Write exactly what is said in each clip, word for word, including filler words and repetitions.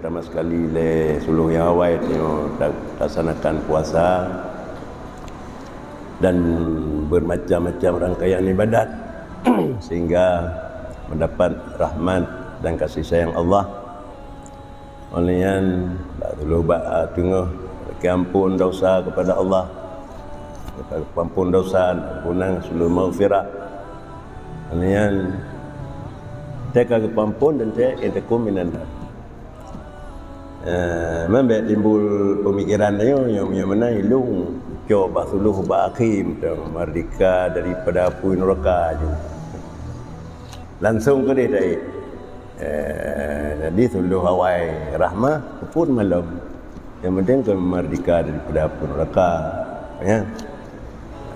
Pertama sekali lé suluh nyang awai tanyoe ta-, laksanakan puasa dan bermacam-macam rangkaian ibadat sehingga mendapat rahmat dan kasih sayang Allah. Oleh nyan, bak suluh bak teungoh lakée ampôn dosa kepada Allah. Ampôn dosa, ampunan suluh maghfirah. Oleh nyan, teuka geupeuampôn dan teuka intakum minan nar. Eh, man bék timbul pemikiran tanyoe, nyang, nyang meunan ilung cok bak suluh bak akhé mantong, merdeka daripada apui neraka ju. Langsung keudeh taék. Eh, jadi suluh awai rahmah, peuphon malom. Yang penting keu merdeka daripada apui neraka. Ya.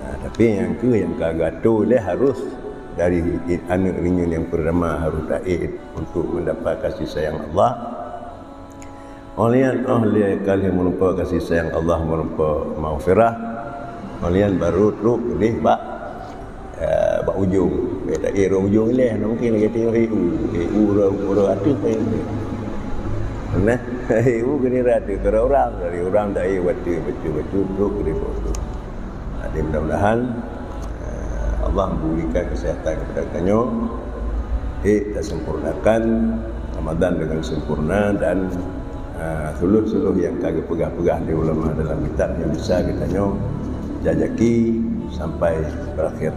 Ah, tapi nyang keu nyang ka geuatô lé harus dari aneuk reunyeun nyang pertama harus taék untuk mendapat kasih sayang Allah. Oleh nyan, oh lé ka lheueh meureumpok kasih sayang Allah, meureumpok maghfirah, oleh nyan baru trok keudeh bak, eh, bak ujong. Bék taék rot ujong ilée, mungken lagée tanyoe ék u. Ék u rot, rot ateueh payah. Nah, ék u keuneuk rot ateueh, keu urang, dari urang taék bak ateueh, bacut-bacut trok keudeh bak ujong. Jadi mudah-mudahan, eh, Allah memberikan kesehatan kepada tanyoe, eh, tasempurnakan Ramadan dengan sempurna dan, eh, suluh-suluh nyang ka geupeugah-peugah lé ulama dalam kitab nyang bisa geutanyoe jajaki sampai berakhir.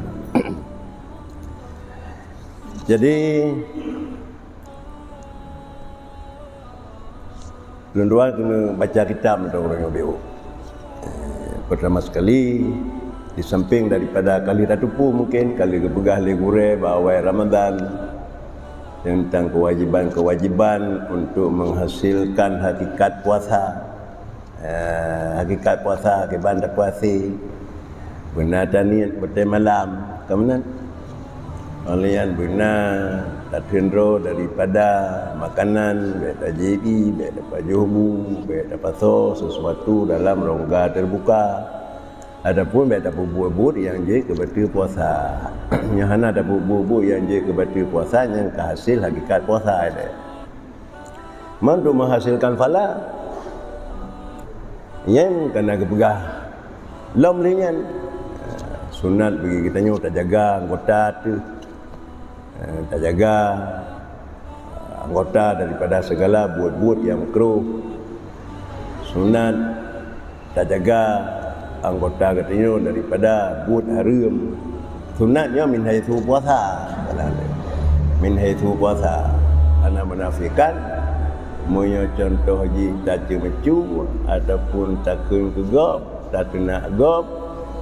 Jadi, lôn dua keuneuk baca kitab mantong uroe nyoe. Eh, pertama sekali, di samping daripada ka lheueh tateupeue mungken, ka lheueh geupeugah lé gurée bak awai Ramadan tentang kewajiban-kewajiban untuk menghasilkan hakikat puasa. Eh, hakikat puasa kiban tapuasa. Beuna taniet watée malam, ka meunan. Oleh nyan beuna tateun droe daripada makanan, bék tajieb ié, bék tapajoh bu, bék tapasoe sesuatu dalam rongga terbuka. Ataupun bék tapeubuet buet nyang jeuet keu bateue puasa. Nyang hana tapeubuet buet nyang jeuet keu bateue puasa, nyan ka hasil hakikat puasa ilée. Mangat menghasilkan phala, nyan ka na geupeugah lom lé nyan. Sunat bagi geutanyoe tajaga anggota teuh. Eh, tajaga anggota daripada segala buet-buet nyang makruh. Sunat tajaga anggota geutanyoe daripada buet hareuem. Sunat nyoe min haitsu puasa. Min haitsu puasa. Hana menafikan, meunyoe contoh jih taceumeucue ataupun takheun keu gob, tateunak gob,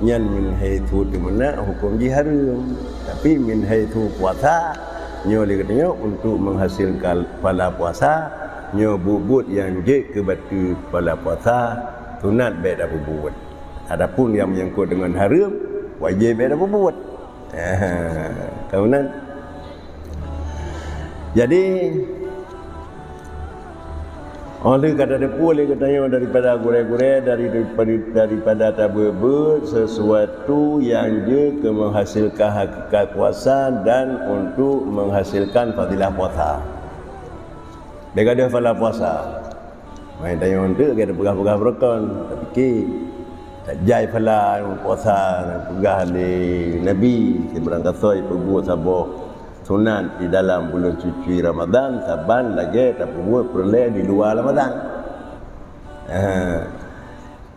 nyan min haitsu teumeunak huköm jih hareuem. Tapi min haitsu puasa, nyoe lé geutanyoe untuk menghasilkan phala puasa, nyoe buet-buet nyang jeuet keu bateue phala puasa, sunat bék tapeubuet. Adapun nyang menyangkut deungon hareuem, wajéb bék tapeubuet. Ka meunan. Jadi, óh lheueh ka tateupeue lé geutanyoe daripada gurée-gurée, dari, daripada, daripada tabeuet-beuet sesuatu nyang jeuet keu menghasilkan hakikat puasa dan untuk menghasilkan fadilah puasa. Bék gadôh phala puasa. Mai tanyoe eunteuk lagée tapeugah-peugah beureukan, tapike, tajai phala nyang puasa nyang peugah lé Nabi, sibarang gasoe peubuet saboh sunat di dalam buleuen suci Ramadhan, saban lagée tapeubuet peureulée di luwa Ramadhan. Ha.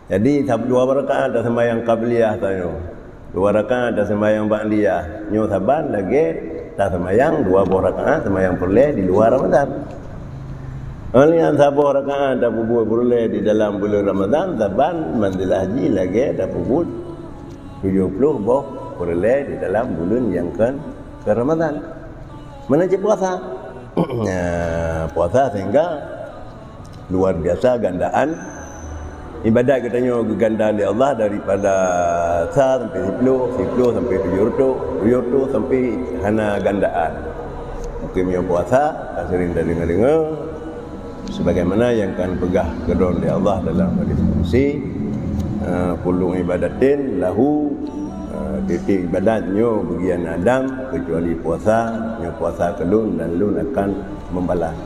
Jadi, sab-, dua rakaat taseumayang qabliyah tanyoe. Dua rakaat taseumayang ba'diyah. Nyoe saban lagée taseumayang dua boh rakaat seumayang peureulée di luwa Ramadhan. Óh lheueh nyan saboh rakaat tapeubuet peureulée di dalam buleuen Ramadhan, saban manzilah jih lagée tapeubuet tujoh ploh boh peureulée di dalam buleuen nyang kon, kon Ramadhan. Meunan cit puasa. Nah, puasa sehingga luar biasa gandaan ibadat geutanyoe geuganda lé Allah daripada sa sampai siploh, siploh sampai tujoh reutôh, tujoh reutôh sampai hana gandaan. Mungken meunyoe puasa, ka seuring tadeungoe-deungoe, sebagaimana nyang ka neupeugah keudroe lé Allah dalam hadis qudsi, eh, "Kullu ibadatin lahu," eh, tieb-tieb ibadat nyoe bagi aneuëk Adam, keucuali puasa, nyoe puasa keu lôn dan lôn akan membalas.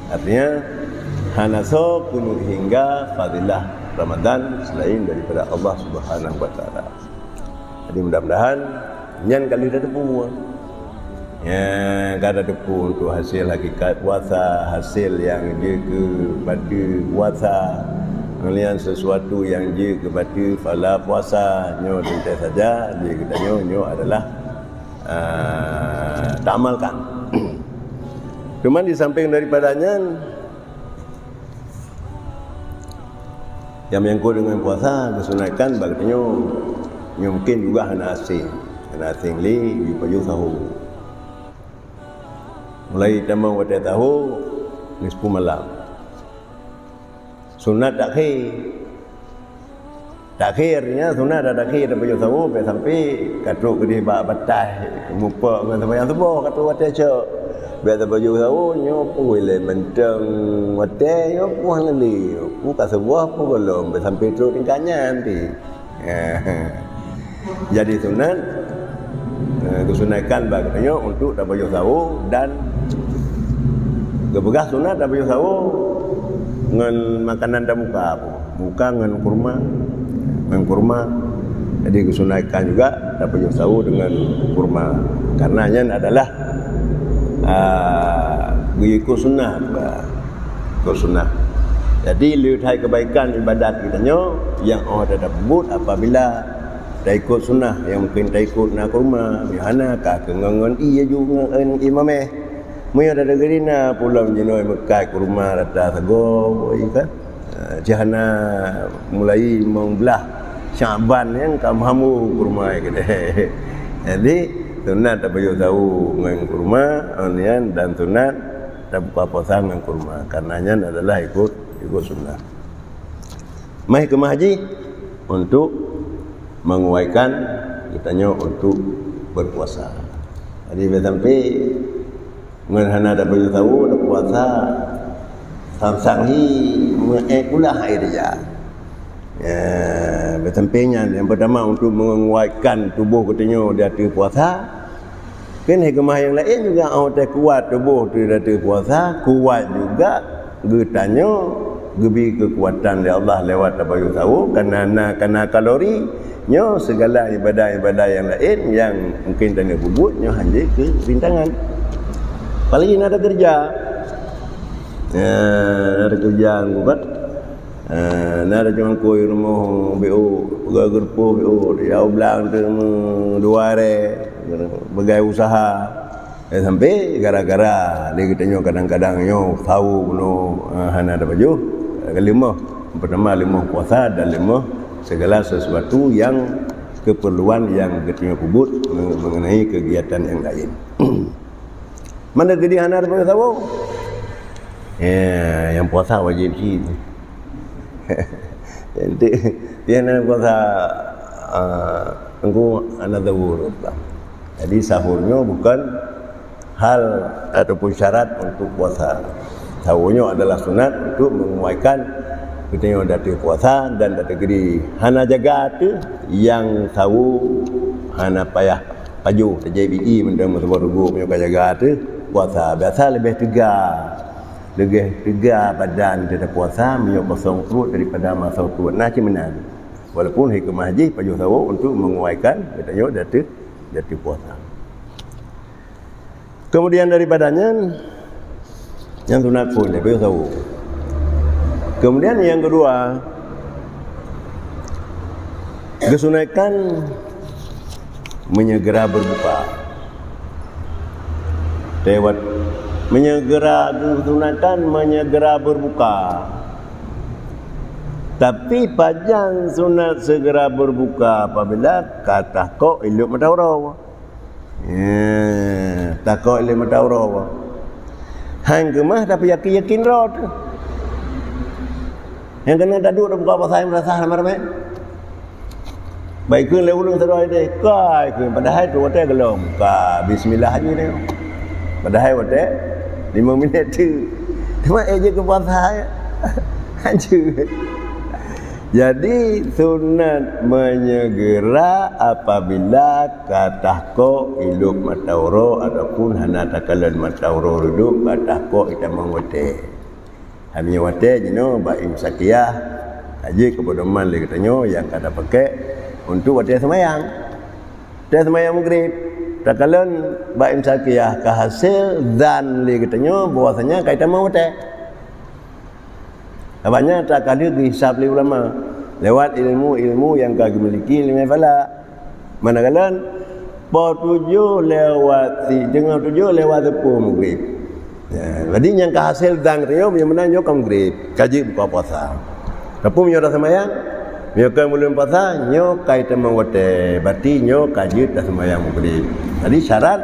Artinya, Hana soe keuneuk hingga fadilah Ramadan selain daripada Allah Subhanahu wa Taala. Jadi, mudah-mudahan nyan ka lheueh tateupeue. Ya, ka tateupeue untuk hasil hakikat puasa, hasil nyang jeuet keu bateue puasa. Kemudian sesuatu nyang jeuet keu bateue pahala puasa, nyoe teuntèe saja jeuet geutanyoe, nyoe adalah, ah, taamalkan. Cuman di samping daripada nyan, nyang menyangkut dengan puasa, geusunatkan bak geutanyoe, nyoe mungkin juga hana asing. Hana asing lé, jipajoh sahô. Mulai tamong watèe sahô, nisfu malam. Sunat takhir. Takhir nyan sunat takhir tapajoh sahô, bèk sampai ka trok keudeh bak bataih mupok ngon seumayang suboh ka trok watèe cok. Bèk tapajoh sahô nyoe pun ilèe mantong watèe nyoe pun hana lé. Pun ka suboh pun gohlom, bèk sampai trok tingkat nyan pih. Jadi sunat, eh, geusunatkan bak geutanyoe untuk tapajoh sahô dan geupeugah sunat tapajoh sahô ngon makanan tabuka. Buka ngon kurma, ngon kurma. Jadi geusunatkan juga tapajoh sahô deungon kurma. Karena nyan adalah, ah, geuikot sunnah, bah, ikot sunnah. Jadi le that kebaikan ibadat geutanyoe nyang 'oh that tapeubuet apabila taikot sunnah, nyang mungkin taikot na kurma, nyang hana ka keu ngon-ngon ie ju ngon ie mamèh. Meunyoe that deugöt na pulang jinoe meukat kurma rata sagoe, kan? Eh, cit hana mulai limong blah Syakban nyan ka meuhambô kurma keudeh. Jadi, sunat tapajoh sahô ngon kurma, nyan dan sunat tabuka puasa ngon kurma. Karena nyan adalah ikot, ikot sunat. Meuhikmah jih untuk menguatkan geutanyoe untuk berpuasa. Jadi, bèk sampai ngon hana tapajoh sahô, tapuasa, sang-sang hi meu'èk ulah hai raya. Ya, bèk sampai nyan. Yang pertama, untuk menguatkan tubuh geutanyoe di ateueh puasa. Kan hikmah nyang laén juga, 'oh teukuat tuboh teuh di ateueh puasa, kuat juga geutanyoe geubri keukuatan lé Allah lewat tapajoh sahô, kana na, kana kalori, nyoe segala ibadah-ibadah nyang laén nyang mungkin tanyoe peubuet nyoe hana jeuet keu rintangan. Apalagi na takeureuja. Ya, na takeureuja ngon ubat. Ah, na tateumangkôi rumoh B O, peugah geureupoh B O, ya ublang teuh meudua rè, beugai usaha. Eh, sampai gara-gara lé geutanyoe kadang-kadang nyoe sahô bunoe, ah, hana tapajoh, ka leumoh. Pertama leumoh puasa dan leumoh segala sesuatu yang keperluan yang geutanyoe peubuet mengenai kegiatan yang lain. Mana geutanyoe hana tapajoh sahô? Ya, nyang puasa wajéb cit. Jadi, nyang hana puasa, ah, teungku hana sahô. Jadi, sahô nyoe bukan hal ataupun syarat untuk puasa. Sahô nyoe adalah sunat untuk menguatkan geutanyoe di ateueh puasa dan di ateueh geuri. Hana jaga teuh nyang sahô hana payah pajoh, tajép ie mantong meusaboh reugoe meunyoe ka jaga teuh puasa. Biasa leubeh teuga. Leubeh teuga badan teuh tapuasa meunyoe kosong pruet daripada meuasoe pruet. Na cit meunan. Walaupun hikmah jih pajoh sahô untuk menguatkan geutanyoe di ateueh, di ateueh puasa. Kemudian daripada nyan, nyang sunat phôn, tapajoh sahô. Kemudian yang kedua, geusunatkan menyegera berbuka. Lewat menyegera, geusunatkan menyegera berbuka. Tapi pajan sunat segera berbuka apabila ka takok ilop mata uroe. Ya, takok ilop mata uroe. Han keumah tapi yakin-yakin droe teuh. Nyang keuneuk taduek tabuka puasa nyang meurasa ramé-ramé. Baik kheun lé ureueng sidroe teuh, kai kheun, padahai trok watèe gohlom. Ka bismillah aju teuh. Padahai watèe limong minèt teuk. Teuma ék jeuet keu puasa, ya. Hanjeuet. Jadi, sunat menyegera apabila ka takok ilop mata uroe ataupun hana takalon mata uroe reudôk, ka takok itamong watèe. Meunyoe watée jinoe bak imsakiah, ka jeuet keu pedoman lé geutanyoe nyang ka tapakék untuk watée seumayang. Watée seumayang Maghrib, takalon bak imsakiah ka hasé zan lé geutanyoe bahwasanya ka itamong watée. Sabab nyan ka lheueh geuhisab lé ulama lewat ilmu-ilmu nyang ka geumiliki ileumèe falak. Meunan kalon, poh tujoh lewat si-, teungoh tujoh lewat seupôt Maghrib. Ya, jadi nyang ka hasé zan geutanyoe, meunyoe meunan nyoe ka Maghrib, ka jeuet buka puasa. Tapi meunyoe taseumayang, meunyoe kon buleuen puasa, nyoe ka itamong watée, berarti nyoe ka jeuet taseumayang Maghrib. Jadi syarat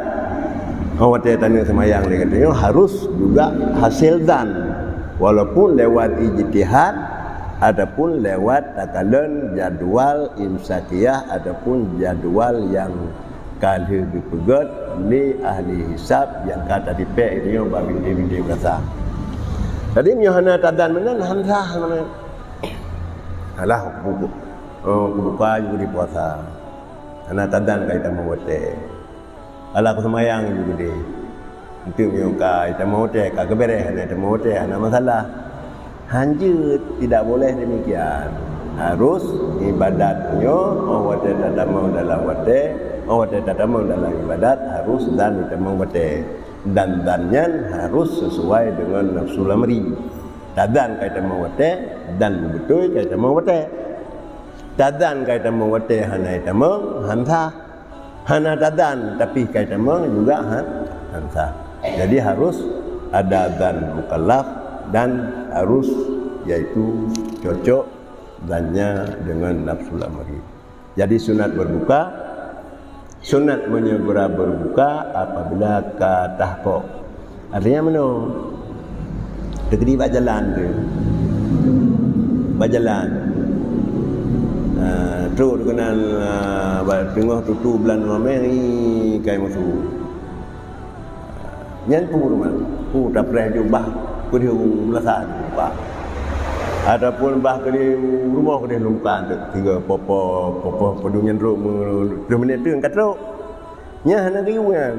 ngon watée taneuk seumayang lé geutanyoe harus juga hasé zan, walaupun lewat ijtihad ataupun lewat takalon jadwal imsakiah ataupun jadwal nyang ka lheueh geupeugét lé ahli hisab nyang ka tatipék geutanyoe bak bintéh-bintéh meurasa. Jadi meunyoe hana tazan meunan, hana sah meunan. Alah, bu-, bu-, oh, buka ju di puasa. Hana tazan ka itamong watée. Alah, kuseumayang ju keudeh. Enteuk meunyoe ka itamong watée, ka geubeureh, hana itamong watée, hana masalah. Hanjeuet, tidak boleh demikian. Harus ibadat nyoe, oh, watée tatamong dalam watée, oh, watée tatamong dalam ibadat, harus zan itamong watée. Dan zan nyan harus sesuai dengan nafsu lamri. Tazan ka itamong watée, dan beutôi ka itamong watée. Tazan ka itamong watée, hana itamong, hana sah. Hana tazan, tapi ka itamong juga han-, hana sah. Jadi harus ada zan mukallaf dan harus, yaitu cocok zannya dengan nafsu lamri. Jadi sunat berbuka, sunat menyegera berbuka apabila ka tahkok. Artinya meunoe, teukeudi bak jalan tu. Bak jalan. Ah, trok keunan, ah, bak teungoh tutu bulan Ramadhan, ih, kai musu. Nyan peue rumoh. Peue tapreh ju bah keudeh u meulasan, bah. Ataupun bah keudeh u rumoh keudeh lungkan tu, tiga popo, popo peudong nyan trok me-, dua minit tu ka trok. Nyan hana geuyue nyan.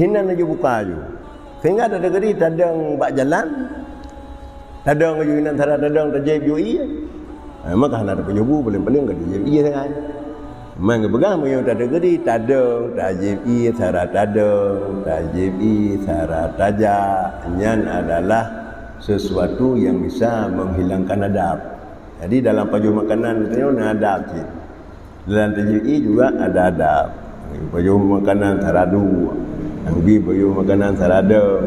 Hinan laju buka ju. Sehingga teukeudi tadong bak jalan, tadong laju hinan sara tadong tajieb ju ié. Ha, maka hana tapajoh bu, paléng-paléng ka tajieb ié sagai. Man geupeugah meunyoe teukeudi tadong tajieb ié sara tadong, tajieb ié sara tajak, nyan adalah sesuatu yang bisa menghilangkan adab. Jadi dalam pajoh makanan geutanyoe na adab cit. Dalam tajieb ié juga ada adab. Pajoh makanan sara duek, hana geubi pajoh makanan sara dong.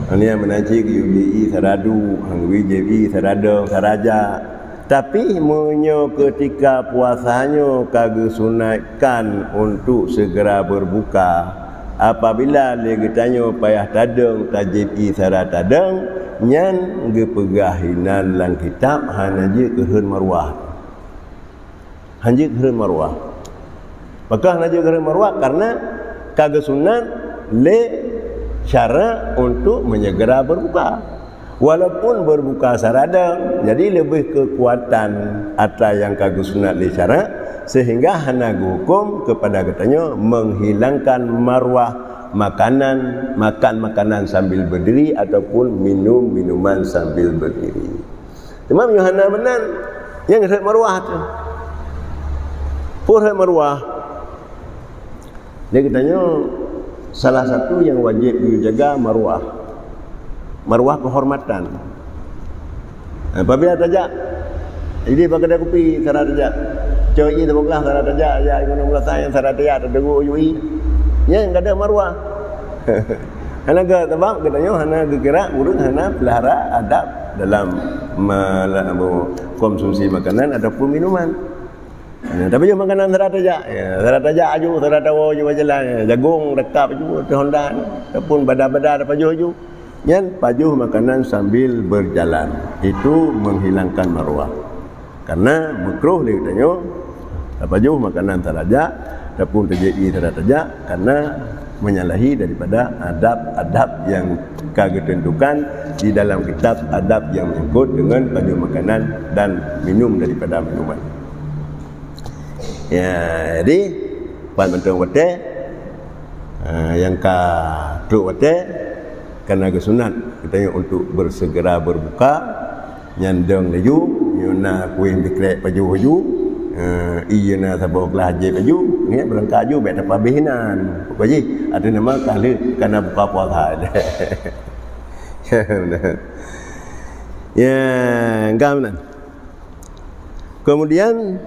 Hana meunan cit jieb ié sara duek, hana geubi jieb ié sara dong, sara jak. Tapi meunyoe keutika puasa nyoe ka geusunatkan untuk segera berbuka, apabila lé geutanyoe payah tadong tajieb ié sara tadong, nyan geupeugah hinan lam kitab hana jeuet keu rhot marwah. Hanjeuet keu rhot marwah. Pakon hanjeuet keu rhot marwah? Karena ka geusunat lé syara untuk menyegera berbuka. Walaupun berbuka sara dong, jadi leubeh keukuatan atra nyang ka geusunat lé syara, sehingga hana geuhuköm kepada geutanyoe menghilangkan marwah makanan, makan makanan sambil berdiri ataupun minum minuman sambil berdiri. Teuma meunyoe hana meunan, nyang rhot marwah tu. Peue rhot marwah? Jadi geutanyoe salah satu nyang wajéb geujaga marwah. Marwah keuhormatan. Apabila tajak, jadi bak keudè kupi sara tajak. Cok ié saboh glah sara tajak, jak inoe meulasan nyang sara tajak, tadeungoe ju ié. Nyan ka deuh marwah. Hana geu-, sabab geutanyoe hana geukira ureueng hana peulahara adab dalam mala-, konsumsi makanan ataupun minuman. Nah, tapajoh makanan sara tajak. Ya, sara tajak aju, sara tawoe aju bak jalan. Ya, jagong takab aju, ateueh honda. Ataupun bada-bada tapajoh aju. Nyan pajoh makanan sambil berjalan. Itu menghilangkan marwah. Karena makruh lé geutanyoe tapajoh makanan sara jak, ataupun tajieb ié sara tajak, karena menyalahi daripada adab-adab yang ka geutentukan di dalam kitab adab yang menyangkut dengan pajoh makanan dan minum daripada minuman. Ya, jadi, pat mantong watèe, ah, nyang ka trok watèe, Karena geusunat geutanyoe untuk bersegera berbuka, nyan dong laju, nyoe na kueh bikrek pajoh laju, eh, ie na saboh glah jép laju, ngieng beurangkat laju, bèk tapabéh inan. Pokok jih, ateueh nama ka lheueh, ka na buka puasa. Ya, gam nan. Kemudian,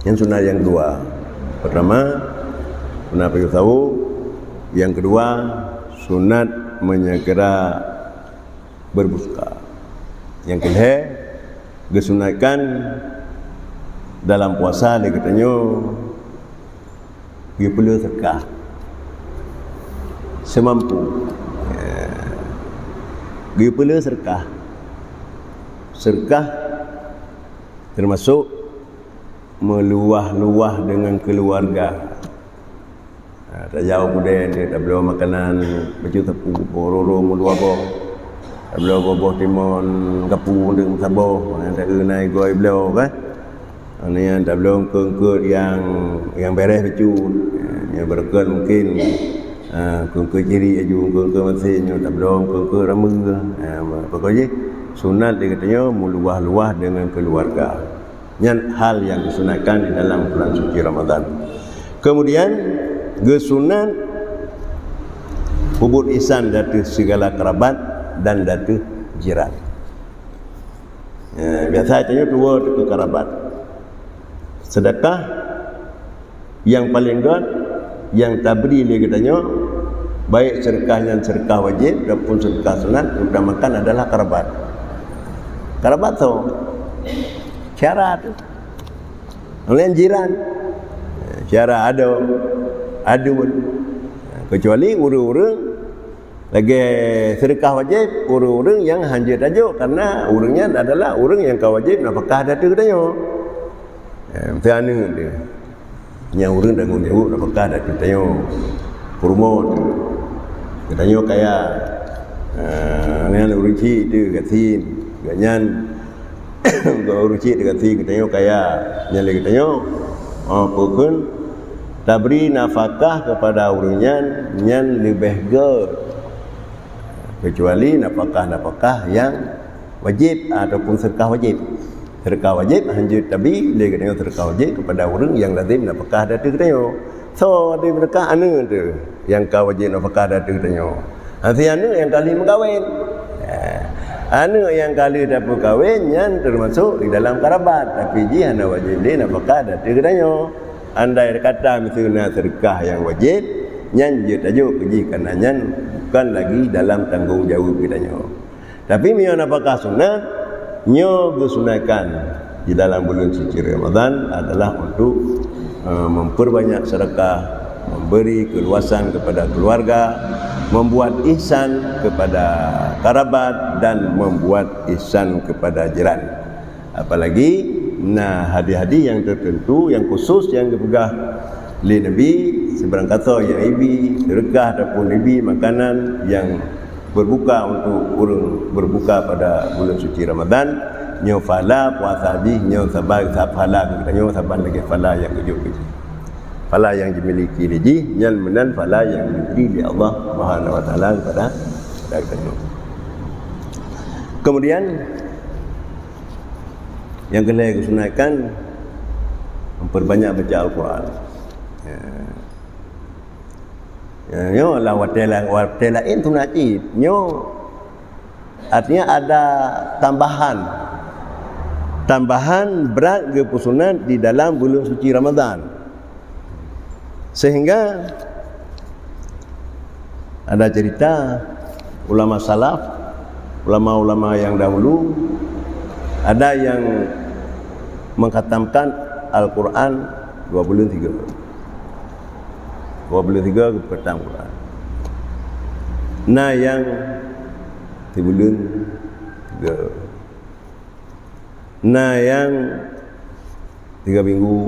yang sunat yang kedua. Pertama, sunat pajoh sawo. Yang kedua, sunat menyegera berbuka. Yang kelhèe, geusunatkan dalam puasa lé geutanyoe geupeuleueh seudeukah seumampu. Ya. Geupeuleueh seudeukah. Seudeukah teumasok meuluwah-luwah deungon keuluwarga. Ha, tajak u keudè, tabloe makanan bacut sapeue, boh roro meudua boh. Tabloe boh-boh timon gapu untuk meusaboh, nyang taeu na igoe bloe, kan? Nyan tabloe eungkôt-eungkôt nyang, nyang bèrèh bacut. Nyang beureukat mungkin, ah, eungkôt-eungkôt cirik laju, eungkôt-eungkôt masin nyoe tabloe eungkôt-eungkôt rameue. Ah, pokok jih sunat lé geutanyoe meuluwah-luwah deungon keuluwarga. Nyan hal nyang geusunatkan di dalam bulan suci Ramadan. Kemudian geusunat peubuet ihsan di ateueh sigala kerabat dan di ateueh jiran. Ya, biasa tanyoe tuwoe teuh keu kerabat. Seudeukah nyang paleng göt nyang tabri lé geutanyoe, baik seudeukah nyan seudeukah wajéb ataupun seudeukah sunat, utamakan adalah kerabat. Kerabat soe? Syara teuh. Laén jiran. Syara adoe, aduen. Keucuali ureuëng-ureuëng lagèe seudeukah wajéb, ureuëng-ureuëng nyang hanjeuet tajok, karena ureuëng nyan adalah ureuëng nyang ka wajéb nafakah di ateueh geutanyoe. Eh, miseu aneuëk teuh. Nyan ureuëng tanggong jaweueb nafakah di ateueh geutanyoe. Peurumoh teuh. Geutanyoe kaya. Eh, nyan ureuëng chik teuh gasien. Gobnyan ureuëng chik teuh gasien, geutanyoe kaya. Nyan lé geutanyoe, oh, peue kheun, tabri nafakah keupada ureuëng nyan, nyan leubeh göt. Keucuali nafakah-nafakah nyang wajéb ataupun seudeukah wajéb. Seudeukah wajéb hanjeuet tabri lé geutanyoe seudeukah wajéb keupada ureuëng nyang lazem nafakah di ateueh geutanyoe. Soe di seudeukah? Aneuëk teuh nyang ka wajéb nafakah di ateueh geutanyoe. Hana aneuëk nyang ka lheueh meukawen. Ha. Aneuëk nyang ka lheueh tapeukawen nyan teumasok di dalam karabat, tapi jih hana wajéb lé nafakah di ateueh geutanyoe. Andai kata miseue na seudeukah nyang wajéb, nyan jeuet tajok keu jih, karena nyan bukan lagi dalam tanggong jaweueb geutanyoe. Tapi meunyoe nafakah sunat, nyoe geusunatkan di dalam buleuen suci Ramadhan adalah untuk, eh, memperbanyak sedekah, memberi keluasan kepada keluarga, membuat ihsan kepada karabat, dan membuat ihsan kepada jiran. Apalagi na hadis-hadis nyang teuteuntu, nyang khusus, nyang geupeugah lé Nabi, sibarang kasoe nyang ibi seudeukah ataupun ibi makanan nyang berbuka untuk ureuëng berbuka pada bulan suci Ramadan, nyoe pahala puasa jih, nyoe saban, sa-, pahala geutanyoe saban lagèe pahala nyang geujok keu jih. Pahala nyang dimiliki lé jih, nyan meunan pahala nyang dibri lé Allah Subhanahu wa Taala kepada, kepada geutanyoe. Kemudian, nyang keulhèe geusunatkan memperbanyak baca Al-Quran. Ya. Ya, nyoe lah watèe la-, watèe laén sunat cit. Nyoe artinya ada tambahan. Tambahan brat geupeusunat di dalam buleuen suci Ramadan. Sehingga ada cerita ulama salaf, ulama-ulama yang dahulu, ada yang mengkhatamkan Al-Quran dua buleuen tiga. Dua buleuen tiga geukhatam Quran. Na nyang sibuleuen tiga. Na nyang tiga minggu,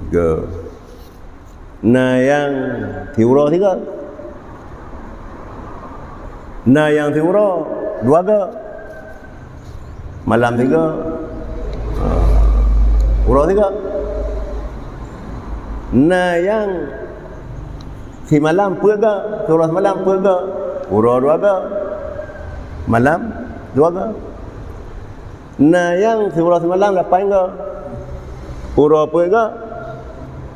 tiga. Na nyang siuroe, tiga. Na nyang siuroe, dua go. Malam, tiga. Ha. Uroe, tiga. Na nyang Simalam peuet goe, siuroe simalam peuet goe, uroe dua goe, malam dua goe. Na nyang siuroe simalam lapan goe, uroe peuet goe,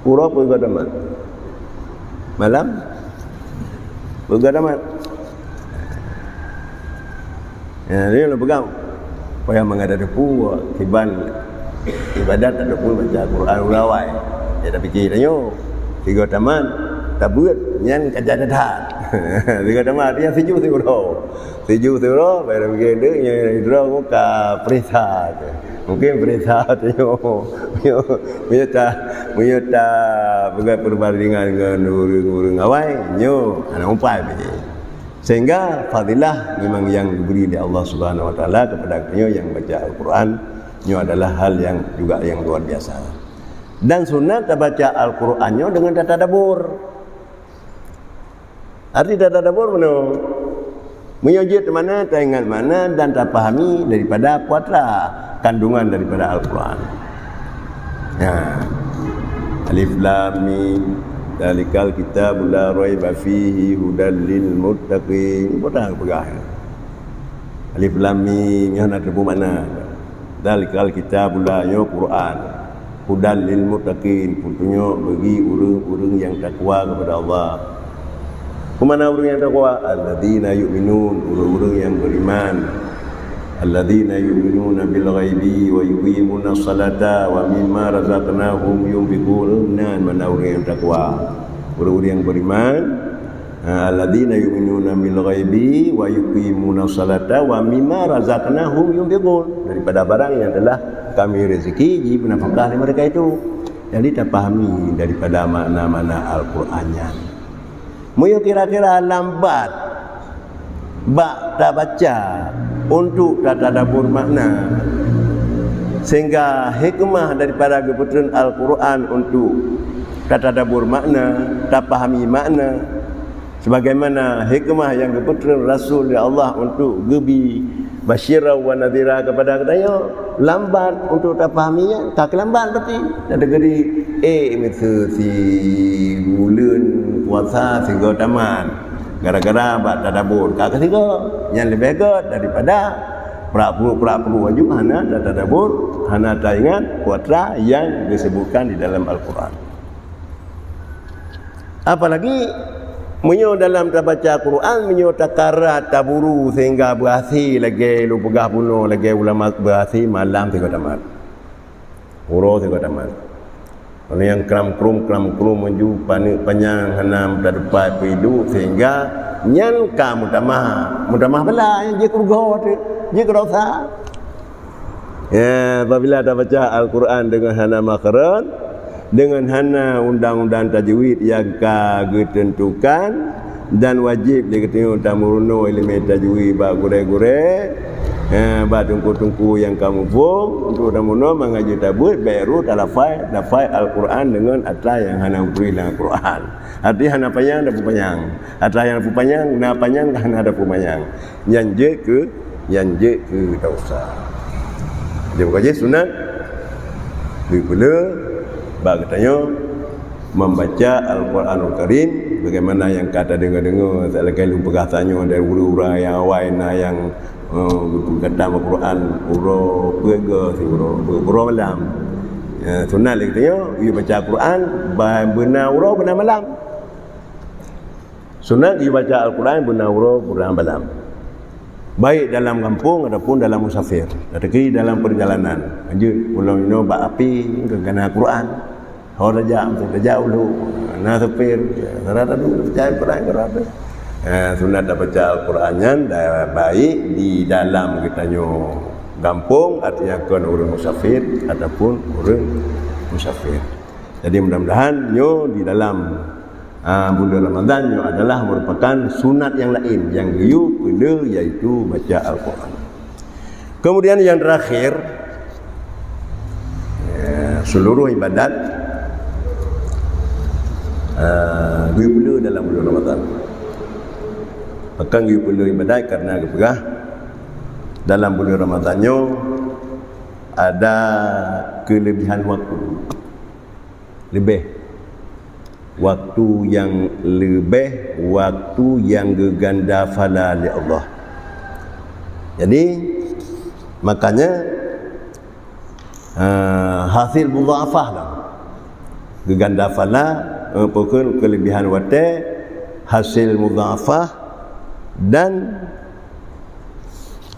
uroe peuet goe tamat. Malam peuet goe tamat. Ya, ni lôn peugah. Payah mangat tateupeue, kiban ibadat tateupeue baca Quran uroe awai. Ya, tapike tanyoe, sigoe tamat, tabeuet, nyan ka that-that. Sigoe tamat, artinya siju siuroe. Siju siuroe, baru tapike deuk, nyan sidroe ka peuriksa. Mungkin peuriksa tanyoe. Meunyoe ta, meunyoe ta peugah perbandingan ngon ureueng-ureueng awai, nyoe hana umpai pih. Sehingga fadilah memang yang diberi oleh Allah Subhanahu Wa Taala kepada geutanyoe nyang baca Al-Quran, nyoe adalah hal yang juga yang luar biasa. Dan sunat tabaca Al-Quran nyoe dengan tatadabur. Arti tatadabur meunoe, meunyoe jeuet makna, taingat makna dan tapahami daripada peue atra kandungan daripada Al-Quran. Ya. Alif Lam Mim, dzalikal kitabu la raiba fihi hudal lil muttaqin. Peue atra peugah? Alif Lam Mim, nyoe na teupeu makna. Dzalikal kitabu la, nyoe Quran. Hudal lil muttaqin, peutunyok bagi ureueng-ureueng nyang takwa kepada Allah. Peue makna ureueng nyang takwa? Alladzina yu'minun, ureueng-ureueng nyang beriman. Alladzina yu'minuna bil ghaibi wa yuqimuna shalata wa mimma razaqnahum yunfiqun. Nyan makna ureueng nyang takwa. Ureueng-ureueng nyang beriman, ha, alladzina yu'minuna bil ghaibi wa yuqimuna shalata wa mimma razaqnahum yunfiqun. Daripada barang yang telah Kami rezeki, jadi bernafkah lé mereka itu. Jadi tapahami daripada makna-makna Al-Quran nyan. Meunyoe kira-kira lambat bak tabaca untuk tatadabur makna, sehingga hikmah daripada geupeutrön Al-Quran untuk tatadabur makna, tapahami makna, sebagaimana hikmah nyang geupeutrön Rasul lé Allah untuk geubi basyira wa nadhira kepada geutanyoe, lambat untuk tapahami nyan, ka keulambat berarti. Teukeudi, eh, miseue si buleuen puasa sigoe tamat, gara-gara bak tadabur ka keusigoe, nyan leubeh gét daripada prak puluh, prak puluh aju hana tatadabur, hana taingat peue atra nyang geusebutkan di dalam Al-Quran. Apalagi meunyoe dalam tabaca Quran, meunyoe takarat, taburu sehingga beuhasé lagée lôn peugah bunoe, lagée ulama beuhasé malam sigoe tamat. Uroe sigoe tamat. Ureueng nyang kram-krum, kram-krum aju, paneuk panyang, hana meutateupat peuiduek, sehingga nyan ka meutamah, meutamah bala, nyan jeuet keu rugoe teuh, jeuet keu dosa. Ya, apabila tabaca Al-Quran deungon hana makhraj, deungon hana undang-undang tajwid nyang ka geuteuntukan, dan wajéb lé geutanyoe tameurunoe iéleumé tajwid bak gurée-gurée, ya, bak teungku-teungku nyang ka muphom, untuk tameurunoe mangat jeuet tabeuet, baru talafai, lafai Al-Quran deungon atra nyang hana geutuléh lam Al-Quran. Arti hana panyang, tapeu panyang. Atra nyang tapeu panyang, na panyang, hana tapeu panyang. Nyan jeuet keu, nyan jeuet keu dosa. Jadi, maka jih sunat beupeule bak geutanyoe membaca Al-Quranul Karim, bagaimana nyang ka tadeungoe-deungoe, lagée lôn peugah tanyoe dari ureueng-ureueng nyang awai na nyang, eh, geupeukatam Al-Quran uroe peuet goe siuroe, uroe malam. Eh, sunat lé geutanyoe, yue baca Al-Quran, ba-, beuna uroe, beuna malam. Sunat jibaca Al-Quran beuna uroe, beuna malam, baik dalam gampông ataupun dalam musafir, teukeudi dalam perjalanan. Lanjut, ulôn inoe bak api, ka na Quran. Ho tajak, meusti tajak uluk, na supir, sira tadu baca Al-Quran, Quran tu. Ha, sunat tabaca Al-Quran nyan da-, baik di dalam geutanyoe gampông, artinya kon ureueng musafir ataupun ureueng musafir. Jadi, mudah-mudahan nyoe di dalam Ah, bulan Ramadan nyoe adalah merupakan sunat nyang laén nyang geuyue peule, yaitu baca Al-Quran. Kemudian yang terakhir, ya, seluruh ibadat, ah, geuyue peule dalam bulan Ramadan. Pakon geuyue peule ibadat, karena geupeugah dalam bulan Ramadan nyoe ada kelebihan waktu. Leubeh. Waktu nyang leubeh, waktu nyang geuganda phala lé Allah. Jadi, makanya, ah, hasil mudha'afah lah. Geuganda phala, eh, pokon kelebihan watée, hasil mudha'afah, dan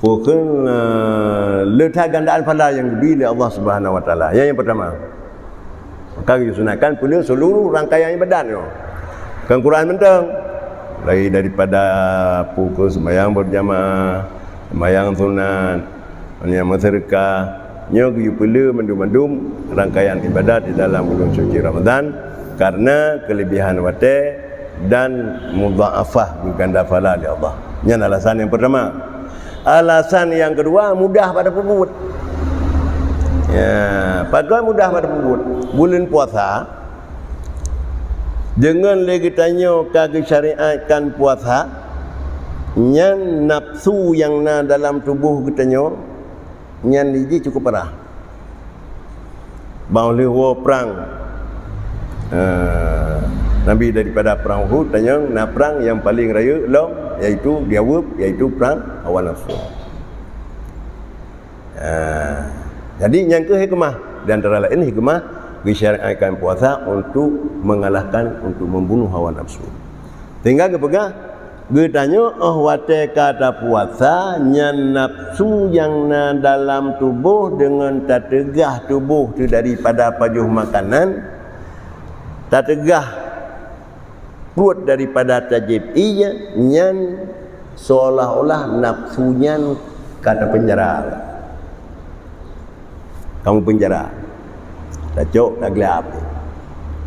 pokon, eh, le that gandaan phala nyang geubri lé Allah Subhanahu wa Taala. Nyang, nyang pertama, maka geusunatkan peuleueh seluruh rangkaian ibadat nyoe. Kan Quran mantong. Mulai daripada pokon sembahyang berjamaah, sembahyang sunat, nyang meuseudeukah, nyoe geuyue peuleueh mandum-mandum rangkaian ibadat di dalam bulan suci Ramadan karena kelebihan watée dan mudha'afah, geuganda phala lé Allah. Nyan alasan nyang pertama. Alasan nyang kedua, mudah bak tapeubuet. Ya, pakon mudah bak tapeubuet? Buleuen puasa, deungon lé geutanyoe ka geusyariatkan puasa, nyan nafsu nyang na dalam tuboh geutanyoe, nyan jih cukup parah. Ban lheueh woe prang, eh, Nabi daripada prang Uhud, tanyong na prang nyang paleng rayeuk lom, yaitu jaweueb, yaitu prang hawa nafsu. Eh, jadi, nyang keuh hikmah, di antara laén hikmah geusyariatkan puasa untuk mengalahkan, untuk membunuh hawa nafsu. Sehingga geupeugah, geutanyoe óh watée ka tapuasa, nyan nafsu nyang na dalam tuboh deungon tateugah tuboh teuh daripada pajoh makanan, tateugah pruet daripada tajieb ié, nyan seolah-olah nafsu nyan ka tapeunjara. Kamoe peunjara. Tacok, taglab.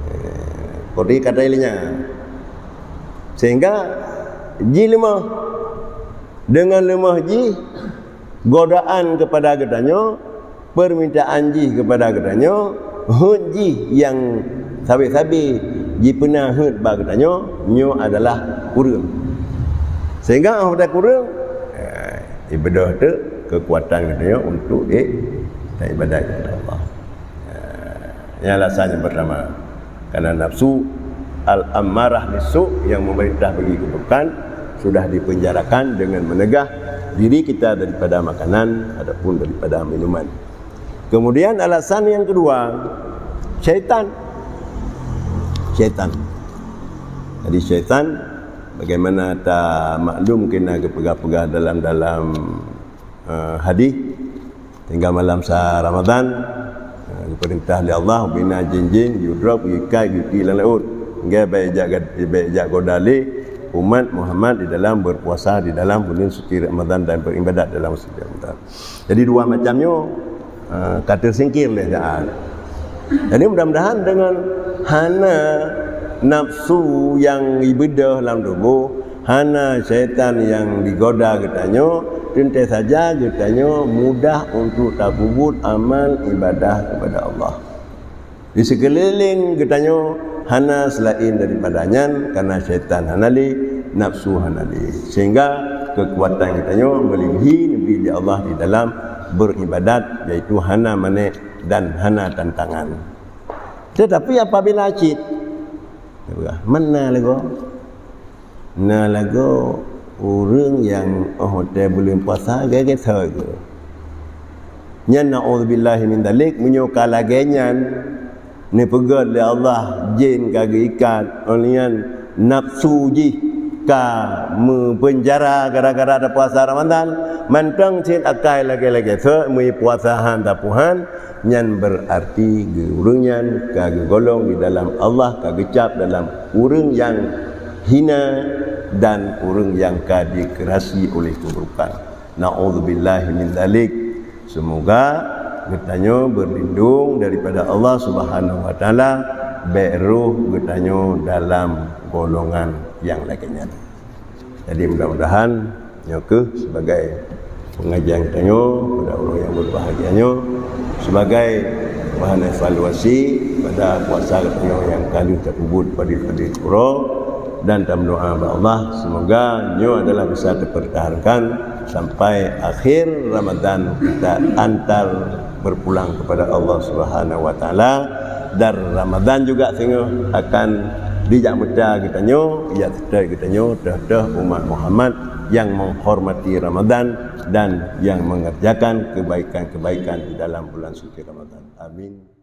Eh, kodi kata ilinya. Sehingga jih leumoh. Deungon leumoh jih, godaan kepada geutanyoe, permintaan jih kepada geutanyoe, heuet jih nyang sabe-sabe jipeuna heuet bak geutanyoe, nyoe adalah kureueng. Sehingga óh watée kureueng, eh, ibeudôh teuk keukuatan geutanyoe untuk i-, ibadat kepada Allah. Eh, nyan alasan nyang pertama. Karena nafsu al-ammarah bisu' yang memerintah bagi keburukan sudah dipenjarakan dengan menegah diri kita daripada makanan ataupun daripada minuman. Kemudian alasan yang kedua, syaitan. Syaitan. Jadi syaitan, bagaimana ta maklum kena geupeugah-peugah dalam-dalam, eh, hadis, tinggai malam sa Ramadan, eh, geupeurintah lé Allah, bina jin-jin, geudrop, geuikat, geuti lam laôt. Hingga bèk jak gad-, bèk jak goda lé umat Muhammad di dalam berpuasa di dalam bulan suci Ramadan dan beribadat dalam suci Ramadan. Jadi dua macam nyoe, eh, ka teusingkir lé saát. Jadi mudah-mudahan dengan hana nafsu nyang ibeudôh lam tuboh, hana syaitan nyang digoda geutanyoe, teuntèe saja geutanyoe mudah untuk tapeubuet amal ibadah kepada Allah. Di seukeuliléng geutanyoe hana seulaén daripada nyan, karena syaitan hana lé, nafsu hana lé. Sehingga keukuatan geutanyoe meuleubèhi neubri lé Allah di dalam beribadat, yaitu hana manéh dan hana tantangan. Tetapi apabila cit, mana lagoe? Na lagoe ureueng nyang óh watèe buleuen puasa gèt-gèt soe geuh. Nyan naudzubillahi min dzalik, meunyoe ka lagèe nyan, neupeugèt lé Allah, jén ka geuikat, óh lheueh nyan nafsu jih ka meupeunjara gara-gara tapuasa Ramadan, mantong cit akai lagèe-lagèe soe, meupuasa han tapuhan, nyan berarti geu-, ureueng nyan ka geugolong di dalam Allah, ka geucap dalam ureueng nyang hina dan ureueng nyang ka dikeurasi oleh keuburukan. Naudzubillahi min dzalik. Semoga geutanyoe berlindung daripada Allah Subhanahu wa Taala, bèk roh geutanyoe dalam golongan nyang lagèe nyan. Jadi, mudah-mudahan nyoe keuh sebagai pengajian geutanyoe pada uroe nyang berbahagia nyoe, sebagai bahan evaluasi pada puasa geutanyoe nyang ka lheueh tapeubuet pada, pada uroe, dan tameudoa bak Allah, semoga nyoe adalah bisa terpertahankan sampai akhir Ramadan kita antar berpulang kepada Allah Subhanahu wa Taala, dan Ramadan juga singoh akan Dijak meuta geutanyoe, jak seutôt geutanyoe, teuh-teuh umat Muhammad nyang menghormati Ramadan dan nyang mengerjakan kebaikan-kebaikan di dalam bulan suci Ramadan. Amin.